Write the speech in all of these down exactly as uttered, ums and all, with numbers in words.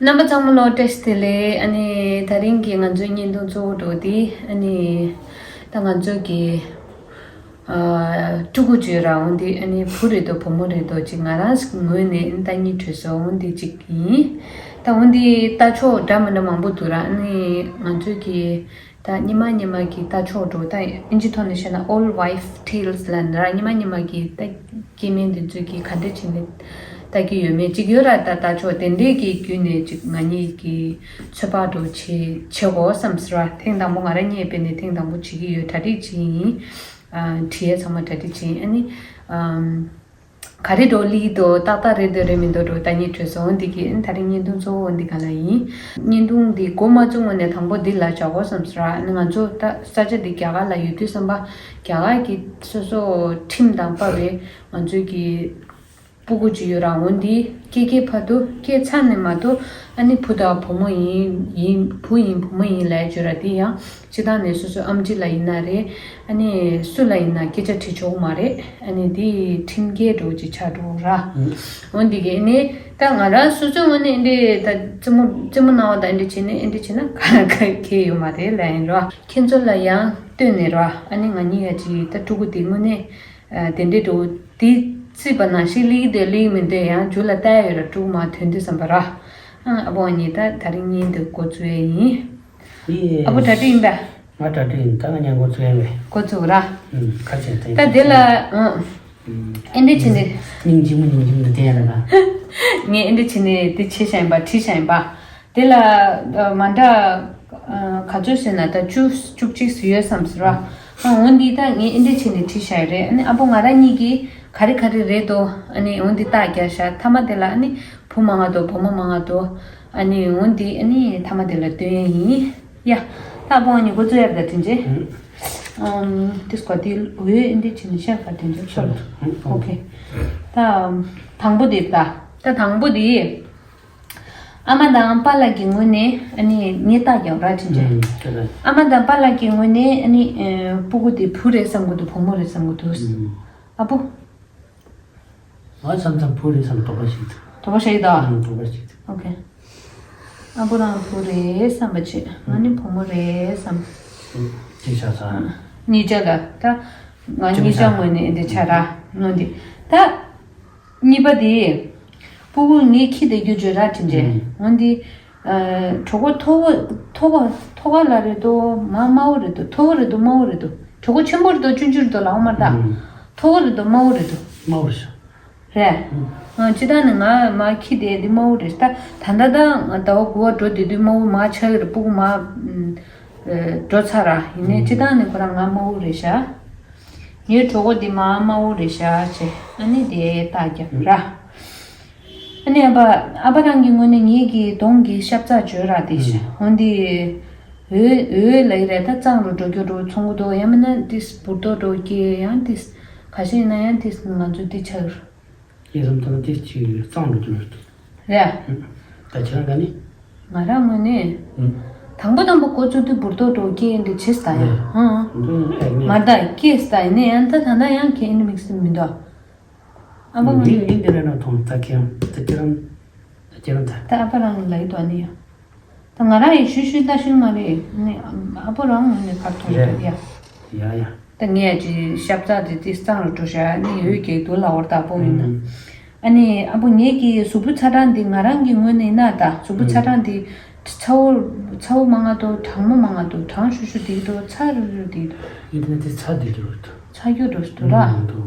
རྣམ་པ་ཚང་མ་ལོ་བཀྲ་ཤིས་བདེ་ལེགས། ཨ་ནི་དེ་རིང་གི་ང་ཚོའི་བརྙན་ཐུང་གཙོ་བོ་འགྲོ་དེ་ཨ་ནི་ད་ང་ཚོ་གི་ཨ་ཕྲུ་གུ་བརྗོད་ར་འོང་དེ་ཨ་ནི་བུ་རེད་དོ་བུ་མོ་རེད་དོ་ཅིག་ང་རང་ངོས་ནས་ལྟ་སྙིང་འདོད་སོང་འོང་དེ་ཅིག་ཡིན། ད་འོང་དེ་ལྟ་ཕྱོགས་འདྲ་མི་འདྲ་མང་པོ་འདུག་ར། ཨ་ནི་ང་ཚོའི་གི་ད་སྙེ་མ་སྙེ་མ་གི་ལྟ་ཕྱོགས་འགྲོ་ད་ཨིན་ཇི་ཐོག་ནས་བཤད་ན་old wife tales ལབ་ནི་ར། སྙེ་མ་སྙེ་མ་གི་ད་སྐྱེ་དམན་དེ་ཚོས་གི་ག་འདྲ་བྱས་ནས་ལྟ་གི་ཡོད་མེད་ཅིག་ཡོད་ར། ད་ལྟ་ཕྱོགས་དེ་འདྲས་ཀྱི་བརྒྱུད་ནས་ཅིག་ང་གཉིས་ཀྱི་ཚོད་དཔག་འགྲོ་བྱེད་བྱེད་དགོས་བསམ་ཟེར་བ། ཐེངས་དང་པོ་ང་རང་གཉིས་སྤེལ་ནས་ཐེངས་དང་པོ་བྱེད་ཀྱི་ཡོད། གྲ་སྒྲིག་བྱེད་ཡིན། ཨ་བྲིས་ཡས་ཚང་མ་གྲ་སྒྲིག་བྱེད་ཡིན། ཨ་ནི་ཨམ་ག་རེ་འགྲོ་ལི་དོ་ཏག་ཏག་རེད་དོ་རེད་མི་འདུག་འགྲོ་ལྟ་སྙིང་འདོད་སོང་འདི་གི་ཨ་ནི་དེ་རིང་བརྙན་ཐུང་གཙོ་བོ་འདི་ག་ལ་ཡིན། བརྙན་ཐུང་འདི་འགོ་མ་བཙུགས་སྔོན་ནས་དང་པོ་འདི་ལ་བྱ་དགོས་བསམ་ཟེར་བ། ཨ་ནི་ང་ཚོ་ད་ས་ཆ་འདི་རྒྱ་གར་ལ་ཡོད་དུས་ཙམ་པ་རྒྱ་གར་གྱི་སོ་སོ་ཁྲིམས་དང་པ་བའི་ང་ཚོའི་གི་སྤུ་གུ་ཅིག་ཡོད་ར། འོ་འདི་སྐྱེ་སྐྱེ་བར་དུ་སྐྱེ་ཚར་ནས་མ་གཏོགས་ཨ་ནི་བུ་དང་བུ་མོ་ཡིན་ཡིན་བུ་ཡིན་བུ་མོ་ཡིན་ལབ་ཡ་ཅིག་ཡོད་ར། འདི་ཡང་སྤྱི་བཏང་ནས་སོ་སོའི་ཨམ་ཆི་ལ་ཡིན་ན་རེད། ཨ་ནི་སུ་ལ་ཡིན་ན་སྐད་ཆ་དྲི་ཆོག་གི་མ་རེད། ཨ་ནི་འདི་ཁྲིམས་འགལ་འགྲོ་ཅིག་ཆགས་འགྲོ་ར། འོ་འདི་གི་ནི་ད་ང་རང་སོ་སོའི་ངོས་ནས་འདི་ད་རྩེད་མོ་རྩེད་མོ་གནང་བ་དང་འདི་བྱས་ནས་འདི་བྱས་ན་ག་ག་གལ་ཡོད་མ་རེད་ལབ་ཡིན་ར། ཁྱེད་ཚོ་ལ་ཡང་སྟོན་ནས་ར། ཨ་ནི་ང་གཉིས་ཡ་ཅིག་ད་ཕྲུ་གུ་དེ་དངོས་གནས། ཨ་དེ་འདྲའི་འགྲོ་དེ་རྩིས་པ་ནང་བཞིན་ལིག་དེ་ལིག་མི་འདོད་ཡང་རྒྱུ་ལ་ལྟ་ཡ་ཡོད་ར། ཕྲུ་གུ་མ་ཐོན་དུས་ཙམ་པ་ར། ཨ་ཨ་བོ་ཨ་ནི་ད་དེ་རིང་བརྙན་འདི་འགོ་བཙུགས་ཡས་ཡིན། ཨ་བོ་གྲ་སྒྲིག་ཡིན་པས། ང་གྲ་སྒྲིག་ཡིན། ད་ང་ཉན་འགོ་བཙུགས་ཡས་མེད། འགོ་བཙུགས་ར། ཨུམ་ཁ་ཆེ་ད་དེ་ལ་ཨ་ཨེ་འདྲ་བྱས་ནས། སྙིང་རྗེ་མོ་སྙིང་རྗེ་མོ་འདི་བསྟན་ཡ་ལ་ད། ངས་ཨེ་འདྲ་བྱས་ནས་དེ་བྱས་བཞག་ཡིན་པ་བྲིས་བཞག་ཡིན་པ། དེ་ལ་ཨ་མ་འདྲ་ཨ་ག་ཚོད་ཟེར་ན་ད་བཅུ་བཅུ་གཅིག་ཙམ་ཡོད་བསམ་ཟེར་བ། ཨ་འོ་འདི་ད་ངས་ཨེ་འདྲ་བྱས་ནས་བྲིས་བཞག་ཡོད་རེད། ཨ་ནི་ཨ་ཕོ་ང་རང་གཉིས་ཀྱིས་ག་རེ་ག་རེ་རེད་དོ། ཨ་ནི་འོ་འདི་རྟགས་རྒྱག་བཞག་མཐའ་མ་དེ་ལ་ཨ་ནི་བུ་མང་ང་དོ་བུ་མོ་མང་ང་དོ། ཨ་ནི་འོ་འདི་ཨ་ནི་མཐའ་མ་དེ་ལ་སྟོན་ཡས་ཡིན། ཡ། ད་ཨ་ཕོ་ང་གཉིས་འགོ་བཙུགས་ཡ་རེད་ད་དྲིན་ཆེ། ཨམ་དེ་སྐོར་དེ་འོ་ཨེ་འདྲ་བྱས་ནས་ཤར་ག་དྲིན་ཆེ་ཤར། ཨོ་ཁེ། ད་དང་པོ་དེ་ད་ད་དང་པོ་དེ། ཨ་མ་དང་པཱ་ལགས་ཀྱི་ངོས་ནས་ཨ་ནི་ངས་རྟགས་རྒྱག་ར་དྲིན་ཆེ། ཨུམ་དེ་ལ། ཨ་མ་དང་པཱ་ལགས་ཀྱི་ངོས་ནས་ཨ་ནི་ཨེ་སྤུ་གུ་དེ་བུ་རེད་བསམ་གི་འདུག་བུ་མོ་རེད་བསམ་གི་འདུག་ཨུམ། ཨ་བོ། ང་བསམ་བསམ་བུ་རེད་བསམ་དོགས་པ་ཞིག་འདུག་དོགས་པ་ཞིག་འདུག་ཨུམ་དོགས་པ་ཞིག་འདུག་ཨོ་ཁེ། ཨ་བོ་རང་བུ་རེད་བསམ་པ་བྱེད། ང་ནི་བུ་མོ་རེད་བསམ། ཅི་བྱ་ས། གཉིས་ཆ་ལ་ད་ང་གཉིས་ཆ་ངོས་ནས་འདི་ཆ་ར་ནོ་འདི། ད་གཉིས་པ་དེ། སྤུ་གུ་ངའི་ཁྱི་དེ་རྒྱུ་བརྗོད་ར་དྲིན་ཆེ། ཨུམ། འོན་ཏེ། ཨ་གྲོད་ཁོག་མཐོ་བོ་མཐོ་བོ་མཐོ་བ་ལ་རེད་དོ་མ་དམའ་བོ་རེད་དོ། མཐོ་བོ་རེད་དོ་དམའ་བོ་རེད་དོ། གྲོད་ཁོག་ཆེན་པོ་རེད་དོ་ཆུང་ཆུང་རེད་དོ་ལབ་འོང་མ་རེད་ད། ཨུམ། མཐོ་བོ་རེད་དོ་དམའ་བོ་རེད་དོ། དམའ་བོ་རེད་ཤག་རེད། ཨུམ། ཨ་སྤྱིར་བཏང་ནི་ང་མ་ཁྱི་དེ་འདི་དམའ་བོ་རེད་ད། ད་ལྟ་ད་ང་ཟླ་བ་དགུ་པ་འགྲོ་བསྡད་དུས་དམའ་བོ་མ་ཆགས་ཀྱི་རེད། སྤུ་གུ་མ་ཨ་འགྲོ་ཚར་ར། ཡིན་ནའི་ཨུམ། སྤྱིར་བཏང་ནི་ཁོ་རང་ང་དམའ་བོ་རེད་ཤག་ངའི་གྲོད་ཁོག་འདི་མ་དམའ་བོ་རེད་ཤག་ཅེས་ཨ་ནི་དེ་རྟགས་རྒྱབ་ར། ཨ་ནི་ཨ་ཕ་ཨ་ཕ་རང་གི་ངོས་ནས་ངེད་ཀྱི་གདོང་གི་ཤ་ཚ་བརྗོད་ར་དེ་ཤ། ཨུམ། འོན་ཏེ་འོད་འོད་ལ་ཡི་རེད་ད་གཙང་རུ་འགྲོ་རྒྱུ་འགྲོ་ཚོང་གི་འདུག་ཡང་མིན་ན་ཏིས་འབུར་ཏོག་འགྲོ་སྐྱེ་ཡང་ཏིས་ག་ཤེད་ཡིན་ན་ཡང་ཏིས་ང་ཚོ་འདི་ཆགས་ཡོད་ར། ཡིན་སམ་ཐང་ཏིས་ཅིག་གཙང་རུ་འགྲོ་རྒྱུ་འགྲོ་རེད། ཨུམ། ད་ཁྱེད་རང་ག་ནི། ང་རང་ངོས་ནས་ཨུམ། དང་པོ་དང་པོ་འགོ་བཙུགས་དུས་འབུར་ཏོག་འགྲོ་སྐྱེ་འདི་བྱེད་སྟ་ཡ། ཨུམ། ཨང་། འདི་ཨེ་ནི། མ་ད་སྐྱེ་སྟ་ཡིན་ནའི་ཡང་ད་ད་ད་ཡང་ཁྱེད་ཨེ་ནི་མིག་སི་མི་འདུག་ཨ་ཕ་ང་འདི་ཡིན་འདི་རེད་ན་མཐོང་ད་ཁྱེད་རང་ད་ཁྱེད་རང་ད་ཁྱེད་རང་ད། ད་ཨ་ཕ་རང་ལ་ཡི་དོ་ནི་ཡ། ད་ང་རང་ཡི་ཤུ་ཤུ་ལྟ་ཤུལ་མ་རེད་ནི། ཨ་ཕ་རང་ངོས་ནས་ཁར་མཐོང་རེད་ཡ། ཡ་ཡ། ད་ངས་ཀྱི་ཤབ་ཚ་དེ་དེ་གཙང་རུ་འགྲོ་ཤག་ནི་ཡོད་ཀྱི་དུ་ལ་བར་ད་པོ་ཡིན་ན། ཨ་ནི་ཨ་ཕོ་ངེད་ཀྱི་གཟུགས་པོ་ཚ་གྲང་འདི་ང་རང་གི་ངོས་ནས་ན་ད་གཟུགས་པོ་ཚ་གྲང་འདི་ཚ་བོ་ཚ་བོ་མང་ང་དོ་གྲང་མོ་མང་ང་དོ་གྲང་ཤུ་ཤུ་འདི་དོ་ཚ་རུ་རུ་འདི་དོ། ཡིན་ན་དེ་ཚ་འདི་འགྲོ་འདུག་ཚ་རྒྱུ་འགྲོ་སུ་འདུག་ར། མང་འདུག་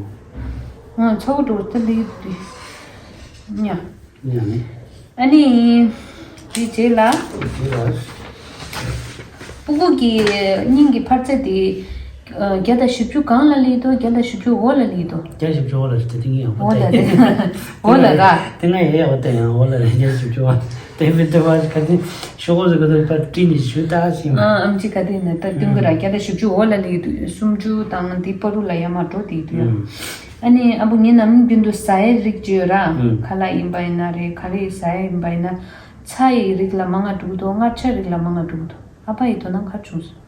ཨང་ཚ་བོ་འགྲོ་ད་འདི་འདི་ཉ། ཉ་ནི། ཨ་ནི། དེ་རྗེས་ལ། དེ་ལ། སྤུ་གུ་གི་སྙིང་གི་འཕར་ཚད་དེ། ཨ་བརྒྱ་དང་བཞི་བཅུ་གང་ལ་སླེབས་འདུག་བརྒྱ་དང་བཞི་བཅུ་འོག་ལ་སླེབས་འདུག་བརྒྱ་བཞི་བཅུ་འོག་ལ་དེ་དེ་ངས་འོག་ལ་དེ། འོག་ལ་ར། དེ་ང་ཡས་འོག་དེ་ཡང་འོག་ལ་ར་བརྒྱ་བཞི་བཅུ་འོག་དེ་བི་དེ་བ་ག་དེ་ཤོག་གོ་ཟེར་གོ་དེ་པར་བྲིས་ནས་ཞུ་ད་ཞིང་། ཨ་ཨམ་ཆི་ག་དེ་ན་ད་དུང་གི་ར་བརྒྱ་དང་བཞི་བཅུ་འོག་ལ་སླེབས་འདུག་སུམ་ཅུ་དང་དེ་བར་དུ་ལ་ཡ་མ་འགྲོ་དེ་འདུག་ཡ། ཨ་ནི་ཨ་བུ་ངའི་ནམ་རྒྱུན་དུ་ཟ་ཡའི་རིགས་ཅིག་ཡོད་ར། ཨུམ། ཁ་ལག་ཡིན་པ་ཡིན་ན་རེད་ག་རེ་ཟ་ཡ་ཡིན་པ་ཡིན་ན། ཚྭ་ཡི་རིགས་ལ་མང་ང་འགྲོ་གི་འདུག་མངར་ཆ་རིགས་ལ་མང་ང་འགྲོ་གི་འདུག་ཨ་ཕ་ཡི་དོ་སྣང་ག་བྱུང་སོང་།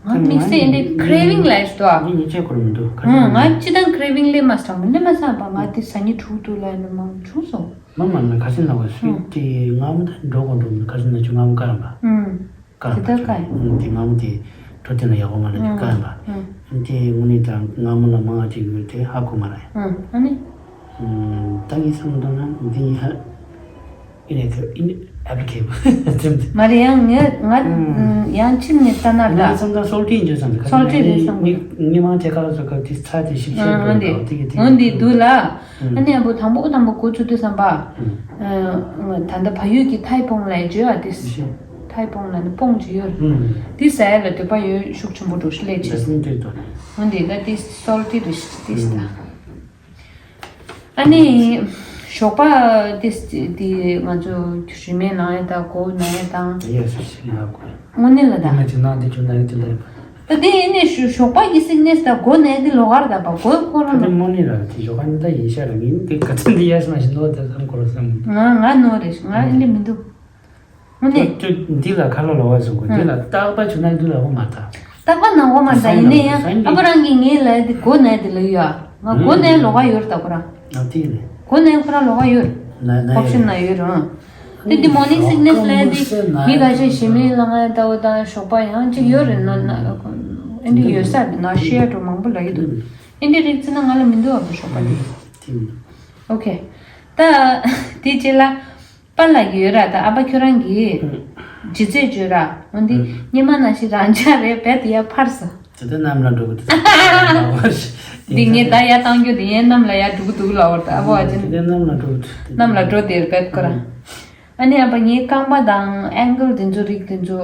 ང་དམིགས་བསལ་ཨེ་འདྲའི་ཀྲེ་ཝིང་ལ་ཡོད་དོ། ངས་ཉེས་ཆད་ཁུར་མི་འདུག་ཁ་ཨུམ། ང་སྤྱི་བཏང་ཀྲེ་ཝིང་སླེབས་མ་སོང་སླེབས་མ་སོང་པ་ང་དེ་ཟ་སྙིང་འདོད་འདུག་ལ་ཡིན་ན་མང་བྱུང་སོང་། མ་མ་མ་ཁ་སང་ལ་བ་སུས་ཨུ། དེ་སྔ་མོ་ད་འགྲོ་དགོས་འགྲོ་མི་ཁ་སང་ན་ཆུ་སྔ་མོ་ཀ་རམ་པ། ཨུ། ཀ་རམ་དེ་ད་ཀ་ཡིན། ཨུ། དེ་སྔ་མོ་དེ་འགྲོ་དེ་ན་ཡག་པོ་མ་ལ་ཆུ་ཀ་རམ་པ། ཨུ། དེ་དངོས་གནས་ད་སྔ་མོ་ལ་མང་ང་ཅིག་ཡོད་དེ་ཧ་གོ་མ་ར་ཡ། ཨུ། ཨ་ནི། ཨུ། ད་ངས་བསམ་བློ་བཏང་ན་འདི་ཡིན་ཧ། ཨི་ནས་ཁ་ཨི་ནས་ཨ་པི་ལི་ཁེ་བུ་ཙམ་དེ། མ་རེད་ཡང་ངས་ང་ཨུ། ཡང་ཕྱིར་ནས་ལྟ་ན་ད། ང་བསམ་ད་སོལ་ཏི་འཇོ་བསམ་དེ་ཁ་སོལ་ཏི་རེད་བསམ་གི། ངས་ངས་མང་ཆེ་ཁ་ལ་སོ་ཁ་དེ་ཚ་དེ་ཞིབ་ཤེས་ཨ་འདི་འདུག་དེ་གི་དེ་འོན་ཏེ་འདུག་ལ། ཨ་ནི་ཡང་པོ་དང་པོ་དང་པོ་འགོ་ཚུགས་དུས་བསམ་པ། ཨ་ད་ལྟ་བལ་ཡུལ་གྱི་ཐའི་པོང་ལ་བརྗོད་ཨ་དེ། ཐའི་པོང་ལ་ནི་པོང་ཅི་ཡོད། དེ་ཟ་ཡ་ལ་འདོད་པ་ཡོད་ཤུགས་ཆེན་པོ་འགྲོ་ཤི་ལས་ཆེ། འོན་ཏེ་ད་དེ་སོལ་ཏི་རེད་ཤི་དེ་ཟ། ཨ་ནི། ཞོགས་པ་དེ་དེ་ང་ཚོ་རིན་མེད་ལངས་ཡ་དང་སྒོ་ནང་ཡ་དང་། ཡོད་སུ་ཞིག་ལ་གོ། དངོས་གནས་ལ་ད། ང་ཅི་ན་དེ་ཆུ་ན་ཡོད་དེ་ལ་ཡོད། ད་དེ་ཡིན་ནས་ཞོགས་པ་གི་སིག་ནེས་ད་སྒོ་ནང་དེ་ལོགས་ཀར་ད་པ་སྒོ་ཁོ་རང་ད། དེ་དངོས་གནས་ར་དེ་ཞོགས་པ་ནི་ད་ཡིན་ཤ་ར་ངིན་དེ་ག་ཚོད་འདི་ཡ་སི་མ་ཞིག་ནོ་དེ་བསམ་གོ་ར་བསམ། ང་ང་ནོ་རེད་ང་ཨེ་འདི་མི་འདུག་དངོས་གནས། ཁྱོད་འདི་ལ་ཁ་ལོ་ལོ་བ་བཟུང་གོ་འདི་ལ་རྟག་པ་ཆུ་ནང་འདི་ལ་འོ་མ་ད། རྟག་པ་ནང་འོ་མ་ད་ཡིན་ནས་ཡང་ཨ་པ་རང་གིས་ངའི་ལ་འདི་སྒོ་ནས་འདི་ལ་ཡོད་ང་སྒོ་ནས་ལོག་ག་ཡོད་རྟག་པ་རང་། ཨ་དེ་ནས། སྒོ་ནས་ཁོ་རང་ལོག་ག་ཡོད། ན་ན་ཨོབ་ཤན་ན་ཡོད་རང་། འདི་འདི་མོར་ནིང་སིག་ནེས་ལ་འདི་མི་ཁ་ཤས་ཞེ་མེད་ལ་ང་ལྟ་བུ་དང་ཞོགས་པ་ཡང་གཅིག་ཡོད་རེད་ན་ན་ཨེ་འདི་ཡོད་ས་ན་ཤེར་འགྲོ་མང་པོ་ལ་ཡོད་འདུག་ཨེ་འདི་རིགས་ཚེ་ན་ང་ལ་མི་འདུག་ཨ་པ་ཞོགས་པ་འདི། དེ་ནས། ཨོ་ཁེ། ད་དེ་རྗེས་ལ། པཱ་ལགས་ཀྱི་ཡོད་ར་ད་ཨ་ཕ་ཁྱོད་རང་གིས་ཨུ། ཇི་ཙེ་བརྗོད་ར་འོན་ཏེ་ཨུ། སྙེ་མ་ནང་བཞིན་རང་ཅག་རེད་བེད་ཡ་ཕར་ས། དེ་ལྟར་གནམ་ལ་འགྲོ་གི་འདུག་ད་འདི་ངས་ད་ཡ་བཏང་རྒྱུ་དེ་ཡན་གནམ་ལ་ཡ་འགྲོ་གི་འདུག་ལ་འོར་ད་ཨ་ཕ་ཨ་ཅན་དེ་ལྟར་གནམ་ལ་འགྲོ་གི་འདུག་གནམ་ལ་འགྲོ་དེར་བེད་ཁོ་ར། ཨུ། ཨ་ནི་ཨ་ཕ་ངའི་རྐང་པ་དང་ཨེང་ཀལ་དེ་ཚོ་རིགས་དེ་ཚོ་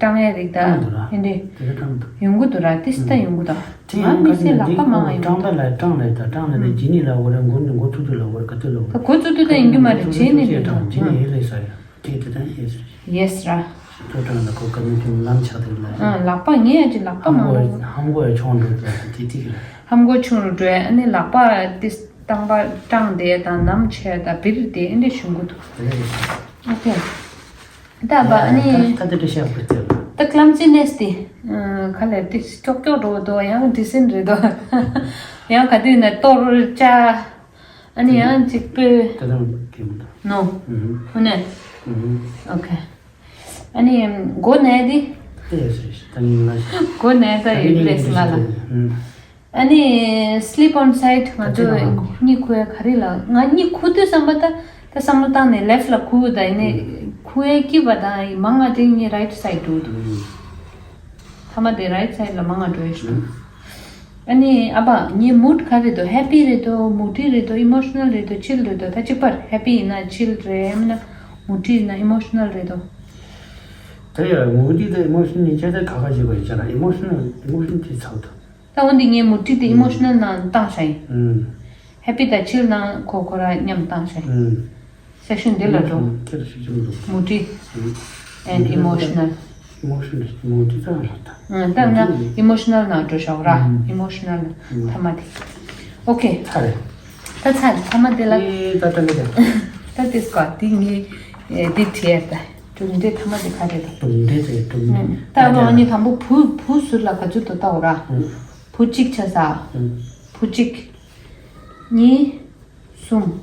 སྐྲངས་ཡ་རིགས་ད་སྐྲངས་འདུག་ར། ཨེ་འདྲེ་དེ་ལྟར་སྐྲངས་འདུག་ཡོང་གི་འདུག་ར་ཏིས་ད་ཡོང་གི་འདུག་ང་དམིགས་བསལ་ལག་པ་མང་ང་ཡོང་། སྐྲངས་པ་ལ་སྐྲངས་ལ་ད་སྐྲངས་ལ་ད་ཇི་ནི་ལ་འོ་ར་མགོ་ནི་མགོ་ཚུགས་དུས་ལ་འོ་ར་ག་དུས་ལ་འོ་ར། ཁོ་ཚུགས་དུས་ད་ཡིན་རྒྱུ་མ་རེད་བྱས་ནས་ཇི་ནི་ཡོད་ལས་ས་ཡ་དེ་དེ་ད་ཡེས་ཡེས་ར། ཁོ་སྐྲངས་ལ་ཁོ་ག་ནི་དུས་ལམ་ཆགས་དུས་ལ་ཨ་ལག་པ་ངས་ཡ་ཅི་ལག་པ་མང་ང་ཧམ་གོ་ཡ་ཆོང་འགྲོ་དུས་ལ་དེ་དེ་གི་ལ། ཧམ་གོ་ཆུང་རུ་འགྲོ་ཡ་ཨ་ནི་ལག་པ་དེ་སྟངས་པ་སྐྲངས་དེ་དང་ནམ་ཆེ་ད་བིར་དེ་ཨེ་འདྲེ་ཞུ་གི་འདུག་དེ་ལས་ཡེས་ས། ཨོ་ཁེ། ད་བ་ཨ་ནི། ད་དེ་འདྲ་བཤད་དགོས་ཚེ། ད་ཀླམ་སི་ནེས་དེ། ཁ་ལས་དེ་ཀྱོག་ཀྱོག་འགྲོ་དོ་ཡང་ཌི་སེན་རེད་དོ། ཡང་ག་དུས་ནས་གཏོར་བཅའ། ཨ་ནི་ཡང་གཅིག་པོས། དེ་དང་གེ་མོ་དང་། ནོ། ཧུ་ནས། ཨོ་ཁེ། ཨ་ནི་མགོ་ནས་དེ། དེ་ཡོད་ཟེར་ད་ངས་ང་ཞིག་མགོ་ནས་ད་ཡོད་ལས་ང་ལ། ཨ་ནི་sleep on side ང་ཚོ་ག་ཚོད་ལ་ང་གཉིད་ཁུག་ཡ་ག་རེ་ལ་ང་གཉིད་ཁུག་དུས་བསམ་པ་ད་ད་བསམ་བློ་བཏང་ནས་left ལ་ཁུག་ད་ཡིན་ནས་ཁུག་ཡ་སྐྱིད་པ་དང་མང་ང་དེ་ངས་right side འགྲོ་འདུག་ཐ་མ་དེ་right side ལ་མང་ང་འགྲོ་ཡ་ཞིག་འདུག་ཨ་ནི་ཨ་ཕ་ངའི་mood ག་རེ་འདུག happy རེད་དོ་moody རེད་དོ་emotional རེད་དོ་chill རེད་དོ་ད་གཅིག་པར་happy ཡིན་ན་chill རེད་ཡང་མིན་ན་moody ཡིན་ན་emotional རེད་དོ། ད་ཡ་moody དང་emotional གཉིས་ཆ་ད་ཁ་ཁ་ཞིག་པ་ཡིན་ཆ་ན་emotional emotional དེ་ཚགས་འདུག་ད་འོན་ཏེ་ངས་མུ་ཏི་དེ་ཨི་མོ་ཤི་ནལ་ནང་བཏང་བཞག་ཡིན། ཧེ་པི་དང་ཆིལ་ནང་ཁོ་ཁོ་ར་མཉམ་བཏང་བཞག་ཡིན། སེག་ཤན་འདི་ལ་འགྲོ། མུ་ཏི་and emotional། ད་ན་ཨི་མོ་ཤི་ནལ་ནང་འགྲོ་བཞག་ར་ཨི་མོ་ཤི་ནལ་ཐ་མ་དེ། ཨོ་ཁེ། ད་ཚར་ཐ་མ་དེ་ལ། ད་དེ་སྐོར་དེ་ངས་དེ་བྲིས་ད། གྲུབ་འབྲས་ཐ་མ་དེ་ག་རེ་རེད། གྲུབ་འབྲས་དེ་གྲུབ་འབྲས། ད་ང་གཉིས་དང་པོ་བུ་བུ་ཟུར་ལ་ག་ཚོད་དུ་ལྟ་འོ་ར། བུ་གཅིག་ཆ་ས། བུ་གཅིག་གཉིས། གསུམ།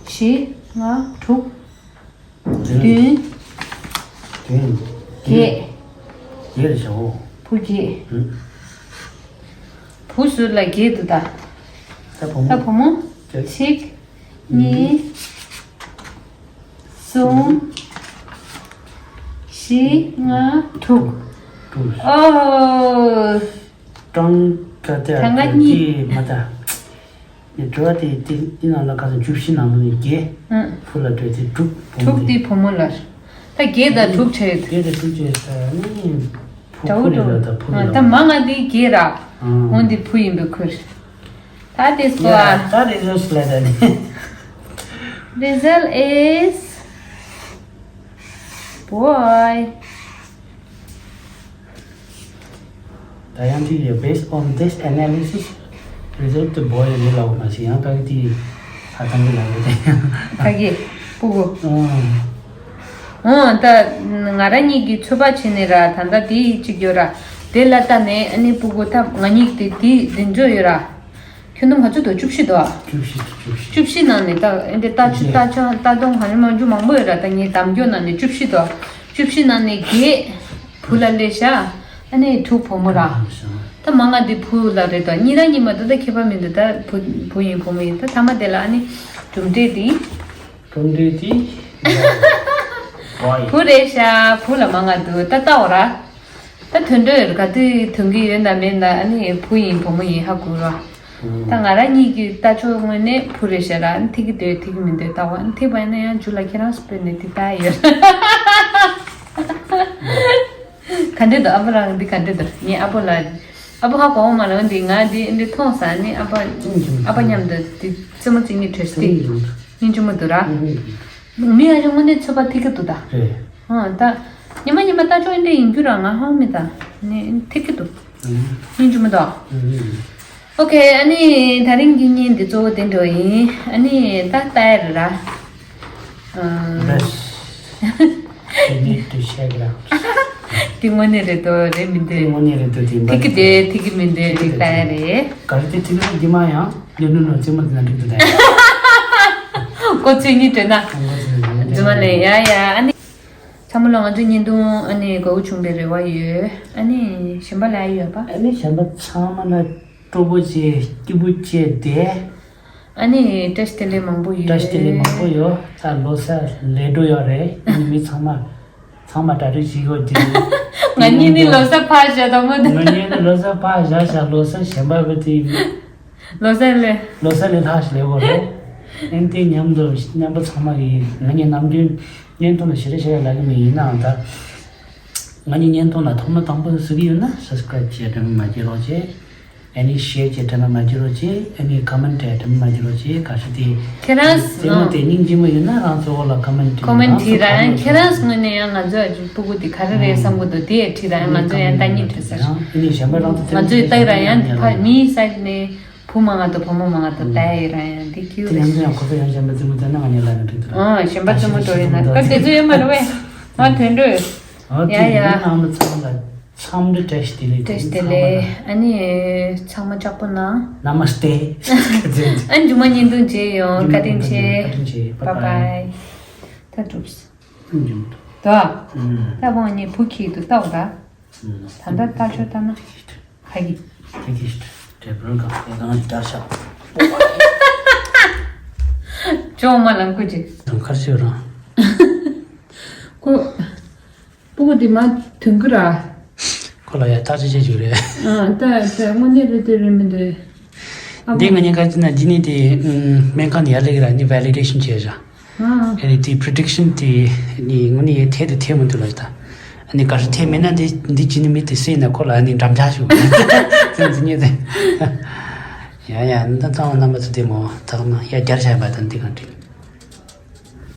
བཞི། ལྔ། དྲུག་བདུན། བདུན། བརྒྱད། བརྒྱད་རེད་ཤག་འོ། བུ་བརྒྱད། བུ་ཟུར་ལ་བརྒྱད་འདུག་ད། ད་བུ་མོ། ད་བུ་མོ། གཅིག་གཉིས། གསུམ། བཞི། ལྔ། དྲུག་དྲུག་ཨོ། ཀྲང་ཀ་ཏེ་ད་ང་གཉིས། མ་ད། ནི་འགྲོ་བ་དེ་དེ་དེ་ནང་ལ་ཁ་སང་བཅུ་བཞི་ནང་ལ་ནི་བརྒྱད། ཨང་། བུ་ལ་འགྲོ་དེ་དྲུག་བུ་དྲུག་མོ་དེ་དེ་བུ་མོ་ལ། ད་བརྒྱད་དང་དྲུག་བྱས་ཡོད། བརྒྱད་དང་དྲུག་བྱས་ད་ནི་བུ། འདྲ་བོ་བུ་རེད་འགྲོ། ལ་ད་བུ་ཨང་། རེད་ད་ལ། མ་ང་དེ་བརྒྱད་ར། ཨང་། འོན་ཏེ་བུ་ཡིན་པའི་ཁུལ། ད་དེ་སྐོར། ད་རེ་རེ་ལ་ད་ནི། Result is boy. ད་ཡང་དེ་ཡོད། Based on this analysis, result the boy རེད་ལབ་མ་ཤེས་ཡང་ད་གི་དེ་ཧ་ཐང་གི་ལབ་ཡོད་དེ། ད་གི་སྤུ་གུ། ཨང་། ཨང་ད་ང་རང་གཉིས་ཀྱིས་ཚོད་དཔག་བྱས་ནས་ར་ད་ལྟ་དེ་གཅིག་ཡོད་ར། དེ་ལ་ལྟ་ནས་ཨ་ནི་སྤུ་གུ་ད་ང་གཉིས་དེ་དེ་དེ་འཇོག་ཡོད་ར། ཁྱོན་བསྡོམས་ག་ཚོད་འདུག་བཅུ་བཞི་འདུག་བཅུ་བཞི་དང་བཅུ་བཞི། བཅུ་བཞི་ནང་ནས་ད་ཨེ་འདྲ་ལྟ་ཆུ་ལྟ་ཆུ་ལྟ་སྡོང་ག་རེ་མང་རྒྱུ་མང་པོ་ཡོད་ར། ད་ངས་དམ་འཇོག་ནང་ནས་བཅུ་བཞི་འདུག་བཅུ་བཞི་ནང་ནས་བརྒྱད་བུ་ལ་སླེབས་ཤག་ཨ་ནི་དྲུག་བུ་མོ་ར། ད་མང་ང་འདི་བུ་ལ་རེད་དོ། གཉིས་ར་གཉིས་མ་གཏོགས་ད་ཁྱད་པར་མི་འདུག་ད་བུ་བུ་ཡིན་བུ་མོ་ཡིན། ད་ཐ་མ་དེ་ལ་ཨ་ནི་གྲུབ་འབྲས་འདི། གྲུབ་འབྲས་འདི། བུ་རེད་ཤག་བུ་ལ་མང་ང་འདུག་ད་ལྟ་འོ་ར། ད་དོན་འགྲོ་ཡོད་ག་དུས་དོན་གི་ཡོད་ན་མེད་ན་ཨ་ནི་བུ་ཡིན་བུ་མོ་ཡིན་ཧ་གོ་ར། ད་ང་རང་གཉིས་ཀྱི་ལྟ་ཕྱོགས་ངོས་ནས་བུ་རེད་ཤག་ར། ཨ་ནི་ཐིག་གི་འདོད་ཐིག་གི་མི་འདོད་ལྟ་བ་ཨ་ནི་ཐིག་པ་ཡིན་ན་ཡང་རྒྱུ་ལ་ཁྱེད་རང་སུ་སྤེལ་ནས་ཐིག་ལྟ་ཡོད། ག་འདྲས་འདུག་ཨ་ཕ་རང་འདི་ག་འདྲས་འདུག་ངའི་ཨ་ཕོ་ལ། ཨ་ཕོ་ཧ་གོ་བ་མ་ལོན་འདི་ང་འདི་འདི་མཐོང་ས་ནི་ཨ་ཕ། ཨ་ཕ་མཉམ་དུ་འདི་རྩེད་མོ་རྩེ་ནི་གྲོས་སྟེ། སྙིང་རྗེ་མོ་འདུག་ར། མི་ཨ་ཅག་དངོས་གནས་ཚོད་པ་ཐིག་གི་འདུག་ད། རེད། ཨ་ད། ཉི་མ་ཉི་མ་ལྟ་ཕྱོགས་འདི་ཡིན་རྒྱུ་ར་ང་ཧང་མི་ད། ནི་ཐིག་གི་འདུག་སྙིང་རྗེ་མོ་འདུག་ཨོ་ཁེ། ཨ་ནི་ད་རིང་གི་བརྙན་འདི་གཙོ་བོ་དེ་འདྲ་ཡིན། ཨ་ནི་ད་ལྟ་ཡ་རེད་ར། ཨ། Best. You need to check it out. དེ་དངོས་གནས་རེད་དོ་རེད་མི་འདུག་དེ་དངོས་གནས་རེད་དོ་དེ་ཐིག་གི་དེ་ཐིག་གི་མི་འདུག་དེ་ལྟ་ཡ་རེད། ག་རེ་དེ་ཐིག་གི་འདི་མ་ཡང་ལེ་ནུ་ནོ་རྩེད་མོ་དེ་ན་འགྲིག་འདུག་ད། ཁོ་ཚོས་གཉིས་སྤྲོད་ན། རྫུན་མ་ལས་ཡ་ཡ་ཨ་ནི། ཚང་མ་ལ་ང་ཚོའི་བརྙན་ཐུང་ཨ་ནི་དགའ་བོ་བྱུང་པའི་རེ་བ་ཡོད། ཨ་ནི་གཞན་པ་ལ་ཡོད་པ། ཨ་ནི་གཞན་པ་ཚང་མ་ལ་སྤྲོ་པོ་བྱས་སྐྱིད་པོ་བྱས་བསྡད། ཨ་ནི་བཀྲ་ཤིས་བདེ་ལེགས་མང་པོ་ཡོད། བཀྲ་ཤིས་བདེ་ལེགས་མང་པོ་ཡོད། ད་ལོ་གསར་ལས་འགྲོ་ཡོད་རེད། ཨ་ནི་མི་ཚང་མ་ཚང་མ་གྲ་སྒྲིག་བྱེད་དགོས་དེ། ང་གཉིས་ནི་ལོ་གསར་ཕར་བཞག་དང་མོ་དེ། ང་གཉིས་ནི་ལོ་གསར་ཕར་བཞག་བཞག་ལོ་གསར་གཞན་པ་བུ་དེ་ཡིན། ལོ་གསར་ལས། ལོ་གསར་ལས་ལྷག་ཞིག་ལས་དགོས་རེད། ཨ་ནི་དེ་མཉམ་དུ་མཉམ་པོ་ཚང་མ་གི་ང་གཉིས་ནམ་རྒྱུན་བརྙན་ཐུང་ལ་ཞེ་དྲག་ཞེ་དྲག་ལབ་ཀྱི་མེད། ཡིན་ནའང་ད་ང་གཉིས་བརྙན་ཐུང་ལ་ཐོག་མ་དང་པོ་གཟིགས་ཀྱི་ཡོད་ན་subscribe་བྱས་དྲན་པ་མ་བརྗེད་རོགས་བྱེད། ཨ་ནི་share་བྱས་དྲན་པ་མ་བརྗེད་རོགས་བྱེད། ཨ་ནི་comment་བྱས་དྲན་པ་མ་བརྗེད་རོགས་བྱེད། ག་ཤེད་དེ་ཁྱེད་རང་རྩེད་མོ་དེ་སྙིང་རྗེ་མོ་ཡོད་ན་རང་གཙོ་བོ་ལ་comment་བྲིས། comment་བྲིས་ར། ཁྱེད་རང་ངོས་ནས་ཡང་ང་ཚོ་ཨ་ཅུ་སྤུ་གུ་དེ་ག་རེ་རེད་བསམ་གི་འདུག་དེ་བྲིས་ར། ཡང་ང་ཚོ་ཡང་ལྟ་སྙིང་བྲོ་ས་རེད། ཨ་ནི་གཞན་པ་རང་ཚོ་ང་ཚོས་ལྟ་གི་ར། ཡང་ཕ་མིའི་side་ནས་བུ་མང་ང་དང་བུ་མོ་མང་ང་དང་ལྟ་ཡི་ར། ཡང་འདི་ཁྱེད་དེ་ཡང་ཚོ་ཡང་ཁོ་ཚོ་ཡང་གཞན་པ་རྩེད་མོ་རྩེ་ན་ང་གཉིས་ལ་ཡང་འགྲིག་འདུག་ཨ་གཞན་པ་རྩེད་མོ་འགྲོ་ཡིན་ན་སྐབས་དེ་ཚོ་ཡོད་མ་རེད་བས། ང་དོན་འགྲོས། ཨ་ཡ་ཡ། ཚང་མ་ལ་ཚང་མ་བཀྲ་ཤིས་བདེ་ལེགས། བཀྲ་ཤིས་བདེ་ལེགས། ཨ་ནི་ཚང་མ་ལྕགས་པོ་གནང་། Namaste། ཨ་མཇུག་མ་བརྙན་ཐུང་མཇལ་ཡོང་། བཀའ་དྲིན་ཆེ། བཀའ་དྲིན་ཆེ། Bye bye། ད་གྲུབ། ད་ད་བང་ནི་བུ་ཁྱིད་དུ་ལྟ་བ་ད། ད་ལྟ་ལྟ་ཆོག་ལྟ་ན། ཧ་གི། ཧ་གི། དེ་བར་གང་དེ་གང་བསྐྱར་བཞག་ཅོང་མ་ལང་ཀུ་ཅིག་དང་ཁར་ཤོད་རང་། ཀུ། སྤུ་གུ་འདི་མ་དུན་གུ་ར། ཁོ་ལ་ཡ་ཐག་ཆོད་བྱེད་རྒྱུ་རེད། ཨ་ད་ད་དངོས་གནས་རེད་དེ་རེད་མི་འདུག་ཨ་འདི་ང་གཉིས་ཀ་ཅི་ན་འདི་ནི་དེ་སྨན་ཁང་ནས་ཡར་སླེབས་ཀྱི་ར། འདི་validation་བྱས་བཞག་ཨ་ཨ་ནི་དེ་prediction་དེ་ནི་དངོས་གནས་ཡ་འཐད་དུ་འཐད་མི་འདུག་ལ། ད་ཨ་ནི་ག་རེ་འཐད་མེད་ན་འདི་འདི་ཅི་ནི་མི་དེ་སེ་ན་ཁོ་ལ་ཨ་ནི་འགྲམ་ལྕག་ཞུ་ཙན་ཙི་ཉེ་ཙན། ཡ་ཡ་ད་ཚང་མ་རྣམ་པ་ཚོ་དེ་མོ་ད་ག་ན་ཡ་བསྐྱར་བཞག་པ་དང་འདི་གང་དྲིན།